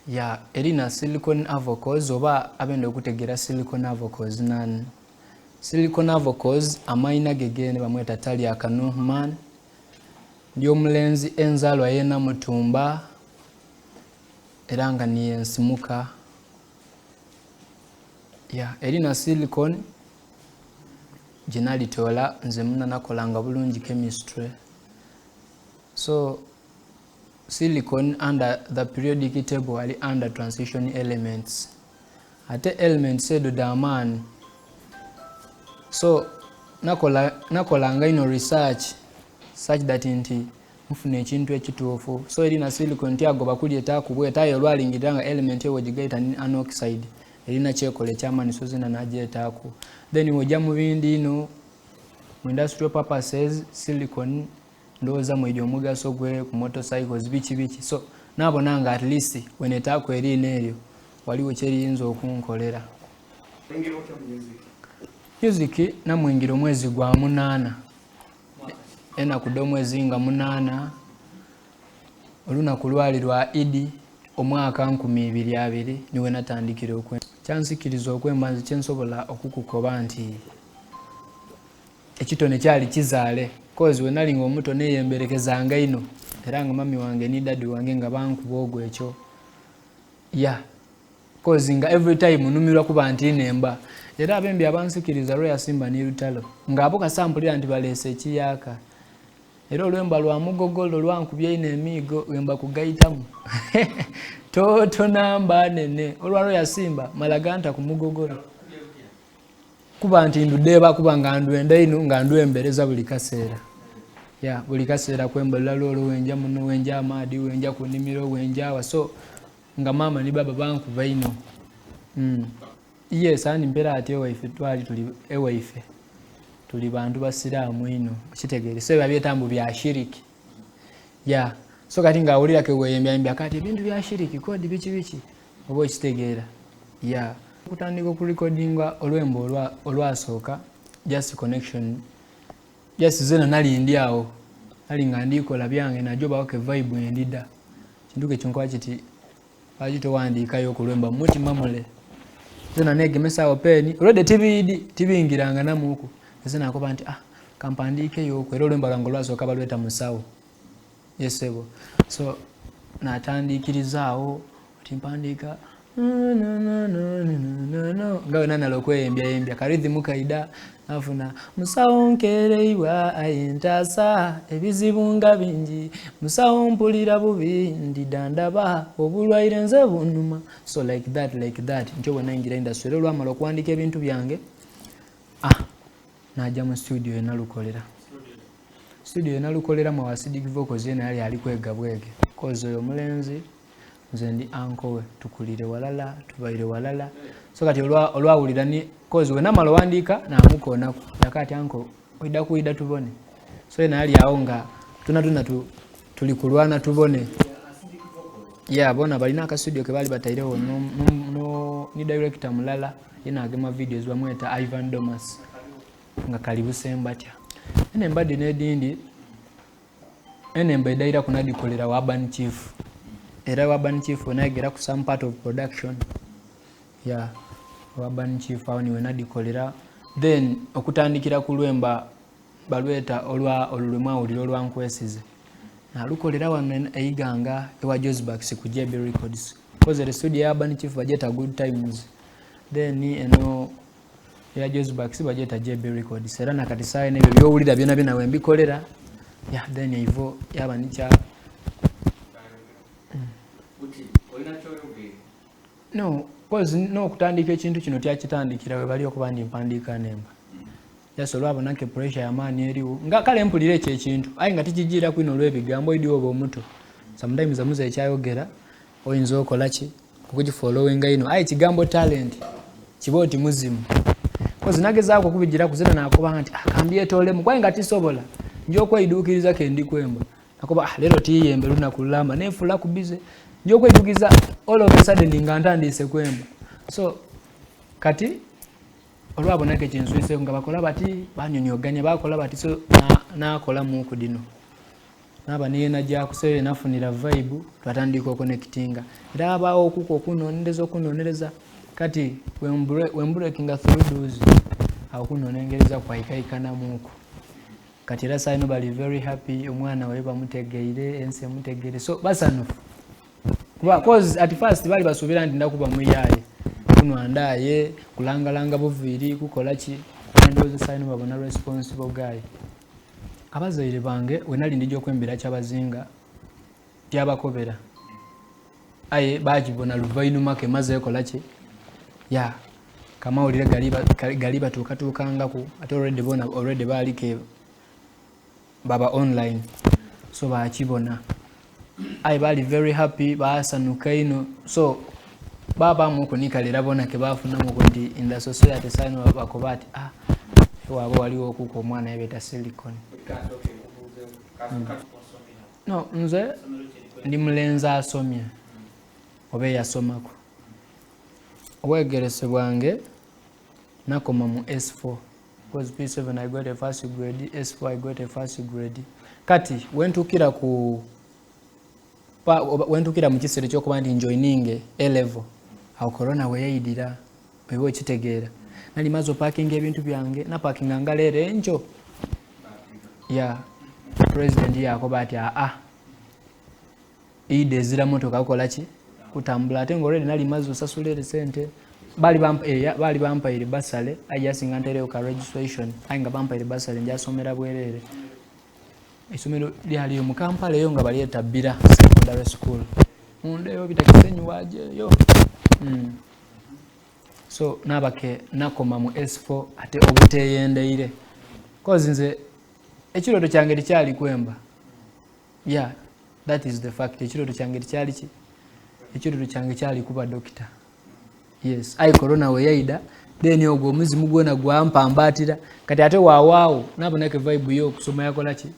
Ya erina Silicon Avocals oba abenda okutegera Silicon Avocals nani. Silicon Avocals amaina ge gene bamweta Talia Kanuhman. Ndi omulenzi enzalwa ye Namutumba era nga niye nsimuka. Ya erina Silicon gyenalitoola nze muna nakolanga bulungi chemistry. So Silicon under the periodic table ali under transition elements ate elements edho dha maani so nakola nakolanga inho research such that nti nfuna ekintu ekituufu so erina silicon tyagoba kulyetaaku bwete aye olwalingirira nga element eyo wegigaita ni an oxide erina kyekola ekyamaani so zena nagyetaaku then woja mu bindi inho mu industrial purposes silicon Ndowooza mwidhi omugaso gwe ku motorcycles biki biki so nabona nga at least wenetaaku eriina eryo waliwo kyeriyinza okunkolera. Oyingira otya mu music? Music namwingira omwezi gwa munaana enaku dh'omwezi nga munaana olunaku lwali lwa Idi omwaka 2020 ni wenatandikira okwe. Kyansikiriza okwemba nze kyensobola okukukoba nti Ekitone kyali kizaale coz wenali nga omuto neyemberekezanga inho era nga mummy wange ni daddy wange nga bankuba ogwo ekyo yeah coz nga every time numirwa kuba nti nemba era abembi abansikiriza Roya Simba ni Lutalo nga abo kasita mpulira nti baleese ekiyaka era olwemba lwa mugogolo lwankubye inho emiigo wemba kugaitamu toto namba nene olwa Roya Simba mala ganta ku mugogolo. Kuba nti ndudheeba kuba nga ndwenda inho nga ndwembereza buli kaseera. Ya buli kaseera kwemba lulala olwo wenja muno, wenja amaadhi, wenja ku nimiro, wenja wa so nga maama ni baba bankuba inho. Mm. Yes, andi mpera ati ewaife twali tuli ewaife tuli bantu basiraamu inho okitegeere so babyeta mbu bya shiriki. Ya so kati nga awulira ke weyembyayembya kati ebintu bya shiriki kodi biki biki oba okitegeera ya okutandika okurekodinga olwembo olwasooka just connection just zena nali ndi awo nali nga ndikola byange najo bawake vibe endida kintu ke kyonkuba kiti lwaki towandiikayo ku lwemba mumutima mule zena negemesa awo peeni olwedde tibiidi tibingiranga namuku nze nakoba nti ah kampandiikeyo oku era olwemba lwange olwasooka balweta musawo yesebo so natandiikiriza awo oti mpandiika nga wena nala okweyembyayembya karithimu kaida nafuna musawo nkereibwa aye ntaasa ebizibu nga bingi musawo mpulira bubi ndida ndaba obulwaire nze bunuma so like that like that ntyo bwenaingira industry era olwamala okuwandiika ebintu byange ah naja mu studio enalukolera studio enalukolera mu acidic vocals yena yali ali kwega bwege cause oyo omulenzi nze ndi anko we tukulire walala tubaire walala so kati olwawulira ni cause wenamala owandiika namukonaku yakati anko oida kuida tubone so yena yali awo nga tunatuna tu, tuli kulwana tubone yeah bona balina akasudio ke bali batairewo no, no, no, ni director mulala yena agema videos bamweta Ivan Domas nga kali busembatya ene mbadde n'edindi Enemba edhairaku nadhikolera wa Urban Chief era wa Urban Chief wenayegera ku some part of production yeah wa Urban Chief awo niwe nadhikolera then okutandikira ku lwemba balweta olwa olwo lwe mwawulira olwa nkwesize nalukolera wano e Iganga ewa Josbax ku JB Records koze ere studio ya Urban Chief bagyeta Good Times then eno eya Josbax bagyeta JB Records era nakati sawa eno ebyo byowulira byona byona wembikolera yeah, then eivo yaba nikya no cause n'okutandika ekintu kino tyakitandikira webali okuba ndi mpandiika nemba just olwabona ke pressure yamaani eriwo nga kale mpulira ekyo ekintu aye nga tikijiira kwino olw'ebigambo oidi oba omuto sometimes amuze ekyayogera oyinza okola ki okugifollowinga ino aye kigambo talent kiba oti muzimu kozi nagezaako okubigiraku zena nakoba nti ah, kambyetoolemu kwaye nga tisobola nja okweiduukiriza kendi kwemba nakoba ah, leero tiyembe lunaku lulamba nenfula ku bize nja okweiduukiriza all of a sudden nga ntandiise kwemba so kati olwabonako ekinswiseeko nga bakola bati banyonyoganya bakola bati so nakola muku dino. Naaba ni yenajaaku so yenafunira vibe twatandika okonekitinga era wabaawo okuku okunonereza okunonereza kati wemburekinga through duzi awo kunonengereza kwaikaikanamuku kati era saino bali very happy omwana wabe bamutegeire ensi emutegeire so basanufu kuba cause at first bali basuubira nti ndakuba muyaaye kunwa ndaaye kulangalanga buviiri kukola ki endowooza saino babona responsible guy Abazaire bange wenali ndija okwembera Kyabazinga tyabakobera aye baakibona luvainhuma ke maze ekola ki? Ya, kamawulire gali batuukatuukangaku ate already bona already baali ke baba online so baakibona aye baali very happy baasanuka inho so baabaamuku ni kale era bona ke baafunamuku nti in the society saino bakoba ati ah ewaabwe waliwo okuku omwana yebeeta silicon mm. no nze ndi mulenzi asomye oba eyasomaku obwegerese bwange nakoma mu s4 because p7 i got a first grade s4 i got a first grade kati wentukira ku wentukira mu kiseera ekyokuba nti njoininge a level awo corona weyaidira oba okitegeera nali maze opakinga ebintu byange napakinga nga leero enkyo ya president yakoba ati aa ida ezira motoka kukola ki kutambula ate nga already nali maze osasula ere sente bali eh, bali bampaire basale aye jasinga ntereyo ka registration aye nga bampaire basale njasomera bwerere Eisomero lyali eyo mu Kampala eyo nga balyeta Bbira Secondary School. Munda eyo bita Kisenyi waja eyo. Mm. So nabake nakoma mu S4 ate obuteyendeire. Cause nze ekiroto kyange tekyali kwemba. Yeah, that is the fact. Ekiroto kyange tekyali ki? Ekiroto kyange kyali kuba dokita. Yes, aye corona we yaida then ogwo omuzimu gwona gwampambatira kati ate wawaawo nabonako vibe yo okusoma yakola ki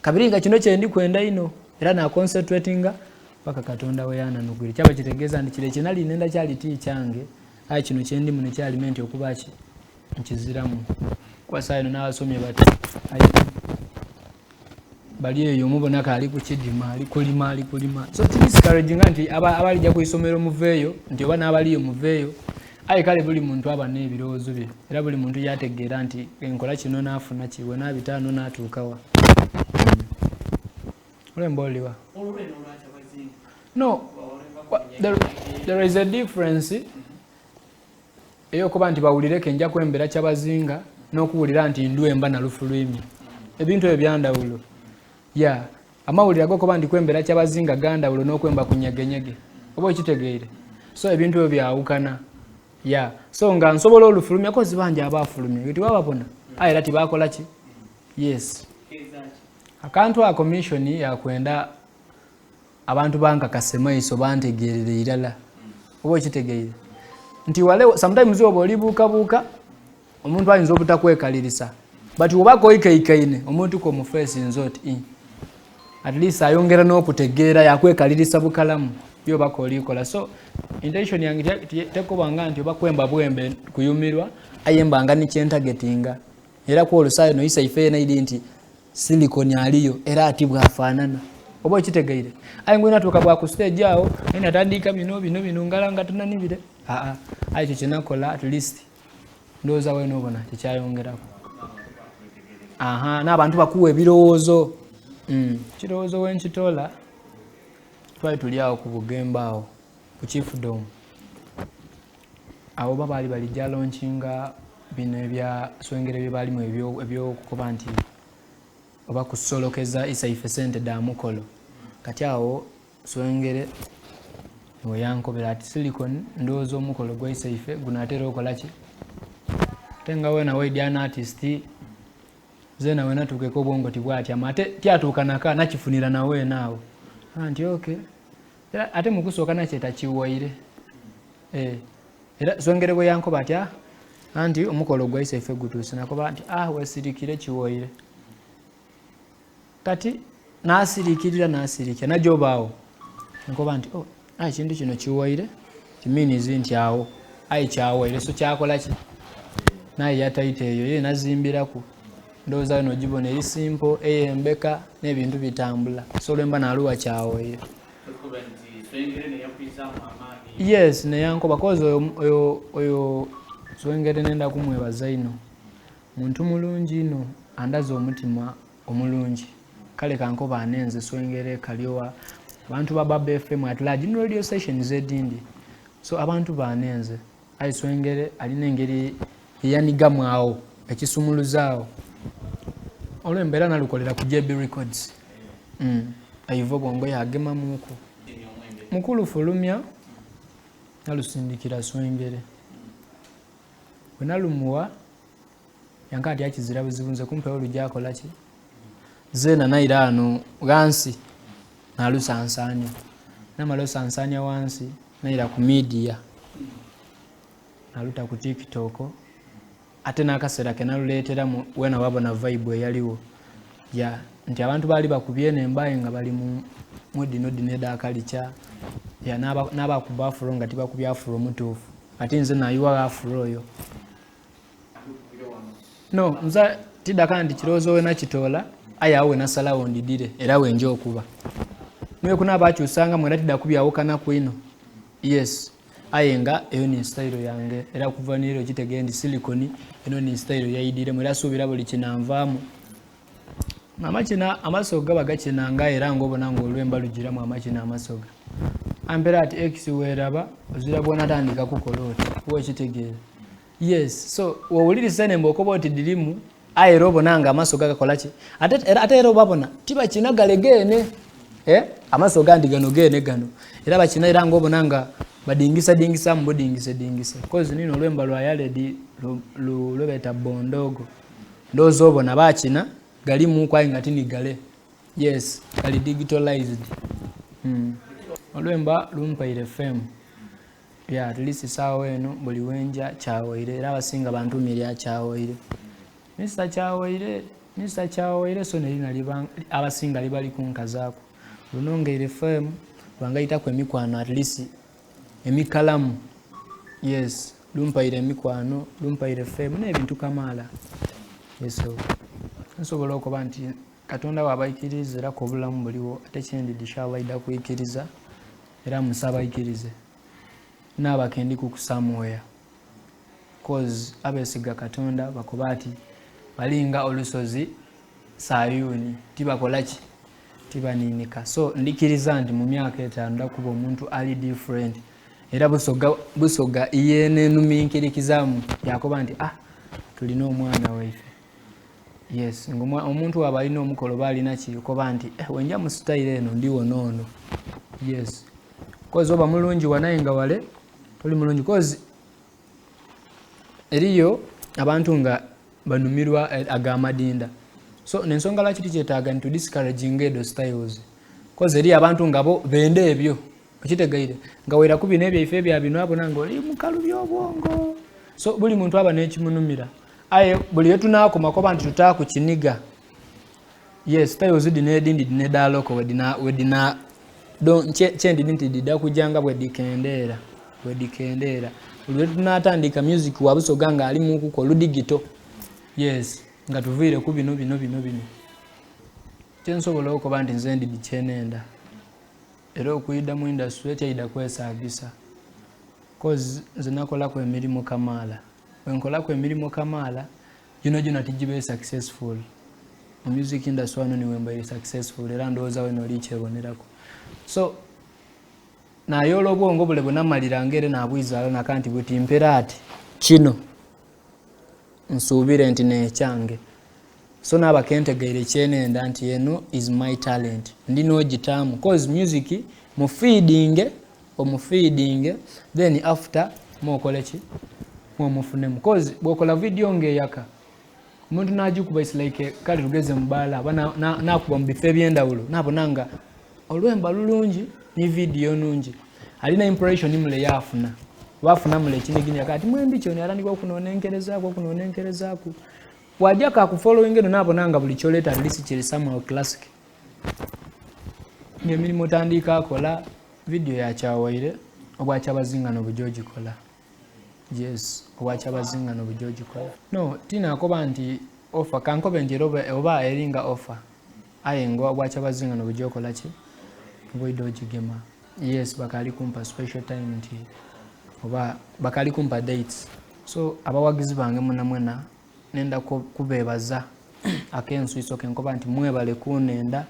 kabiri nga kino kyendi kwenda ino era na concentratinga paka katonda we yananugwire kyaba kitegeeza nti kire kyenali nenda kyali ti kyange aye kino kyendimu nekyali menti okuba ki nkiziramu kuba saa ino n'abasomye bati bali eyo omubonako ali kukidima ali kulima ali kulima so tidiscouraginga nti abalija ku isomero muveeyo nti oba n'abaliyo muveeyo aye kale buli muntu aba n'ebirowoozo bye era buli muntu yategeera nti enkola kino naafuna ki wenaabitaano naatuukawa hmm. olwemba oliwa no there, there is a difference Eyokuba nti bawulire ke nja kwembera Kyabazinga n'okuwulira nti ndwemba na lufulwimya. Ebintu ebyo byandhawulo. Ya, amawulire ag'okuba ndi kwembera Kyabazinga gandhawulo n'okwemba ku nyegenyege. Oba okitegeire? So ebintu ebyo byawukana. Ya, so nga nsobola olufulumya kozi bangi abaafulumya. Ebyo tiwababona? Aye era tibaakola ki? Yes. Akantu ako mission ya kwenda abantu bankakase maiso bantegeerere irala oba okitegeire nti wale sometimes oba oli buukabuuka omuntu ayinza obutakwekalirisa but oba koikaikaine omuntu ko mufeesi nze oti at least ayongera n'okutegeera yakwekalirisa bukalamu yo oba kolikola so intention yange tekobanga nti oba kwemba bwembe kuyumirwa aye mbanga nikyentagetinga era kwolusayo noyisa ife yena idi nti silicon aliyo era ati bwafanana oba okitegeire aye ngwena tuuka bwa ku stage awo naye natandika bino bino bino ngala nga tunanibire aa aye ekyo kyenakola at least ndowooza wena obona kyekyayongerako aha n'abantu bakuwa ebirowoozo mm. kirowoozo wenkitoola twali tuli awo ku bugembe awo ku chiefdom Abo oba baali balija launchinga bino ebya swengere bye baalimu eby'okukoba nti oba kusolokeza isaife sente dha mukolo. Kati awo Swengere we yankobera ati Silicon ndowooza omukolo gwa isaife gunaatera okola ki? Ate nga weena waidi an artist zeena wenatuuka eka obwongo tibwatyama ate tyatuuka naka nakifunira na weena awo nti okay era ate mukusooka nakyeta kiwaire Eh, era Swengere bwe yankoba ati ah, anti omukolo gwaise ife gutuuse nakoba nti ah wesirikire kiwoire kati nasirikirira nasirikira naja obaawo nkoba nti oh, ah, ekintu kino kiwaire kiminizi nti awo aye kyawaire so kyakola ki naye yataita eyo ye nazimbiraku. Ndowooza wena ogibona eri simple, eyembeka n'ebintu bitambula. So olwemba naluwa kyawoire. Yes, neyankoba cause oyo, oyo, oyo Swengere nenda kumwebaza inho. Muntu mulungi inho, andaze omutima omulungi. Kale kankoba anenze Swengere, Kalyowa, abantu ba Baba FM at large, ni radio stations edindi. So abantu banenze. Aye Swengere alina engeri yeyanigamu agho, ekisumuluzo agho. Olwemba era nalukolera ku JB Records. Mm. Aiva obwongo yagemamuku. Mukulu fulumya nalusindikira Swengere. Bwe nalumuwa yanka ati akizira buzibu nze kumpewo luja kola ki? Zeena naira ghano ghansi nalusansaania. Namala osansaania ghansi naira ku midiya naluta ku tiktok ate n'akaseera ke naluleeteramu weena wabona vibe eyaliwo ya nti abantu baali bakubye eno embaye nga bali mu mu dhino dhino edha kalica ya n'abakuba afro nga tibakubye afro mutuufu ate nze nayiwagho afro oyo. No, nza tidaka nti kirowoozo wena kitoola aye awo wenasalagho ndidire era wenja okuba. Niwe kunaaba akyusangamu era tida kubyawukanaku inho. Yes, aye nga eyo ni style yange era kuva ni leero kitegere nti silicon eno ni style yaidiremu era suubira buli kinanvaamu. Amakina amasoga gaba gakina nga era nga obona nga olwemba lugiramu amakina amasoga. Ampera ati ex weraba ozira bwonatandika kukola oti oba okitegeera. Yes, so wowulirisa eno embwa okoba oti dhirimu aye era obona nga amaso gagakola ki ate era, ate era obabona tibakina gale geene eh? Amaso gandi gano geene gano era bakina era nga obona nga badingisa dingisamu budingise dingise kozi nino olwemba lwa yaledi lwebeta bondogo ndowooza obona bakina galimu kwaye nga tini gale yes gali digitalized mm. Olwemba lumpaire fame. Yeah, at least saawa eno buli wenja kyawaire era abasinga bantuumye lya kyawaire. Mister Kyawaire, Mister Kyawaire so nerina liba abasinga liba likunkazaaku. Lunongeire fame lwangaitaku emikwano at least emikalamu. Yes, lumpaire emikwano, lumpaire fame n'ebintu kamaala. Yes, so nsobola okuba nti Katonda bw'aba aikiriiza era ku obulamu buliwo ate kyendidhi inshallah aidha kwikiriza. Era musaba aikirize naaba kendiku ku somewhere coz abesiga Katonda bakoba ati balinga olusozi sayuni tibakolaki tibaninika so ndikiriza nti mumyaka etano ndakuba omuntu ali different era busoga busoga yenenuminkirikizamu yakoba nti ah tulina omwana waife. Yes, nga omuntu waba alina omukolo oba alina ki okoba nti eh, wenja mu style eno ndiwona ono. Yes. Kozi oba mulungi wanaye nga wale toli mulungi kozi eriyo abantu nga banumirwa eh, agamadinda. So nensonga lwaki tikyetaaga nti discouraging edo styles. Kozi eriyo abantu nga bo benda ebyo. Okitegeire nga waira ku bino ebyaife ebya bino abona nga oli mukalu by'obwongo. So buli muntu aba n'ekimunumira. Aye buli yetunakoma koba nti tutaaku kiniga. Yes, styles dhino edindi dhino edha local wedina wedina do kyendidi nti dhidha kuja nga bwedhikendeera bwedhikendeera. Buli lwetunatandika music wa Busoga nga ali mu kukola oludigito. Yes, nga tuviire ku bino bino bino bino. Kyensobola okoba nti nze ndidi kyenenda. Era okwidha mu industry kyaidha kwesagisa. Coz nze nakolaku emirimo kamaala. Bwenkolaku emirimo kamaala, gyonagyona tigibaire successful. Mu music industry wano ni wembaire successful era ndowooza wena oli kyeboneraku. So, nayoola obwongo bule bwenamaliranga ere nabwizaala naka nti buti mpera ati kino nsuubire nti n'ekyange. So naaba kentegeire kyenenda nti eno is my talent ndina ogitaamu cause music mufeedinge omufeedinge then after mwokole ki mwomufunemu cause bwokola video nga eyaka omuntu nagikuba is like kale tugeze mubaala oba nakuba mu bifo ebyendawulo nabona nga olwemba lulungi ni video nungi alina impression mule yafuna bafuna mule ekiniginya kati mwembi kyoni atandika okunonenkerezaku okunonenkerezaku Bw'aja ka ku following eno n'abona nga buli ky'oleeta at least kiri somehow classic. Ng'emirimu otandiika akola vidiyo ya kyawaire obwakyabazinga no buja ogikola. Yes, obwakyabazinga no buja ogikola. No, tinakoba nti. Offer kankobe nti era oba eringa offer aye nga obwakyabazinga nobugya okola ki? Obwoidha ogigema. Yes bakaali kumpa special time nti oba bakaali kumpa dates. So abawagizi bange mwenamwena nenda kubebaza ak'enswiso kenkoba nti mwebale kunenda,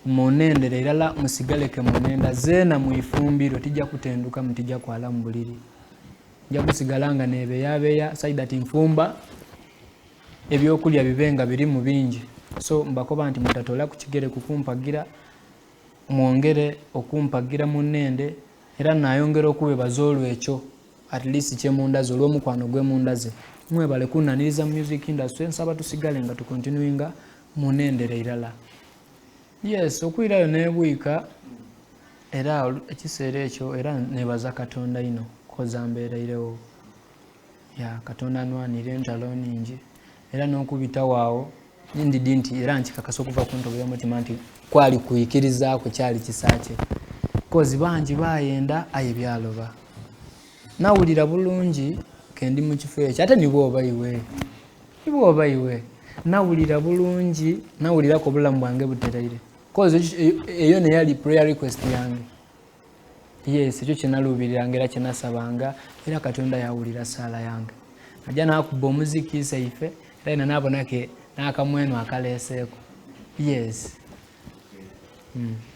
munendere irala musigale ke munenda zeena mwifumbiro tija kutendukamu tija kwala mu buliri. Nja kusigala nga nebeyabeya saida ti nfumba ebyokulya bibe nga birimu bingi. So mbakoba nti mutatoolaku kigere kukumpagira, mwongere okumpagira munende era nayongera okubebaza olwekyo at least kyemundaze olw'omukwano gwemundaze. Mwebale kunaniriza mu music industry, nsaba tusigale nga tukontinuinga munendere irala. Yes, okwirayo nebwika era ekiseera ekyo era nebaza Katonda inho koza mbeerairewo. Ya Katonda anwanire entalo ningi era n'okubitawo awo ndidi nti era nkikakasa okuva ku ntobo y'omutima nti kwali kwikiriza kwe kyali kisa kye. Kozi bangi bayenda aye byaloba. Nawulira bulungi kendi mu kifo ekyo ate ni bw'oba iwe, ni bw'oba iwe nawulira bulungi nawuliraku obulamu bwange butereire kozi eyo neyali prayer request yange. Yes, ekyo kyenaluubiriranga era kyenasabanga era Katonda yawulira saala yange. Naja nakuba omuziki isaife era ina nabona ke n'akamwenu akaleeseeku. Yes.